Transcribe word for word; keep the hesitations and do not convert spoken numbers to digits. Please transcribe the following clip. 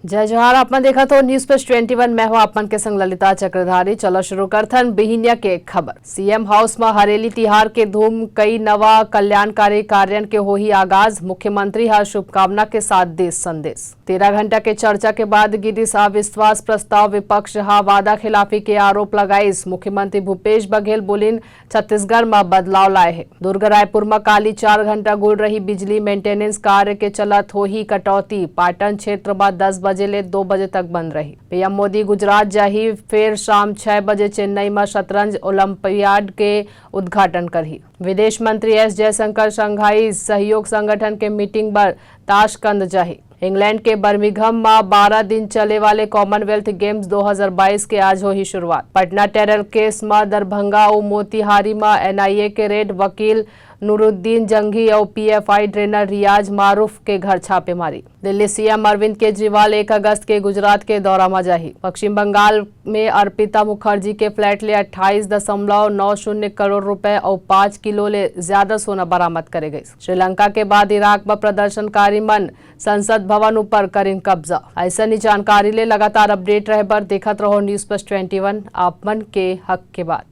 जय जोहार, आप मन देखत हो News Plus twenty one, मैं हूं आप मन के संग ललिता चक्रधारी। चलो शुरू करथन बिहिनिया के खबर। सीएम हाउस म हरेली तिहार के धूम, कई नवा कल्याणकारी कार्यन के होही आगाज, मुख्यमंत्री ह शुभकामना के साथ दे संदेश। तेरह घंटा के चर्चा के बाद गिरिस अविश्वास प्रस्ताव, विपक्ष ह वादा खिलाफी के आरोप लगाइस, मुख्यमंत्री भूपेश बघेल बोलिन छत्तीसगढ़ म बदलाव लाए हे। दुर्ग रायपुर म काली चार घंटा गुल रही बिजली, मेंटेनेंस कार्य के चलत होही कटौती, पाटन क्षेत्र म दस बजे ले दो बजे तक बंद रही। पीएम मोदी गुजरात जाही, फेर शाम छह बजे चेन्नई म शतरंज ओलंपियाड के उद्घाटन करही। विदेश मंत्री एस जयशंकर शंघाई सहयोग संगठन के मीटिंग बर ताशकंद जाही। इंग्लैंड के बर्मिंघम म बारह दिन चले वाले कॉमनवेल्थ गेम्स दो हज़ार बाईस के आज होही शुरुआत। पटना टेरर केस म दरभंगा अउ मोतिहारी म एनआईए के रेड, वकील नूरुद्दीन जंगी अउ पीएफआई ट्रेनर रियाज मारूफ के घर छापेमारी। दिल्ली सीएम अरविंद केजरीवाल एक अगस्त के गुजरात के दौरा म जाही। पश्चिम बंगाल में अर्पिता मुखर्जी के फ्लैट ले अट्ठाईस दशमलव नौ शून्य करोड़ रुपए अउ पाँच किलो ले ज्यादा सोना बरामद करे गइस। श्रीलंका के बाद इराक म प्रदर्शनकारी मन संसद भवन ऊपर करिन कब्जा। अइसन ही जानकारी ले लगातार अपडेट रहे बर देखत रहो News Plus twenty one, आप मन के हक के बात।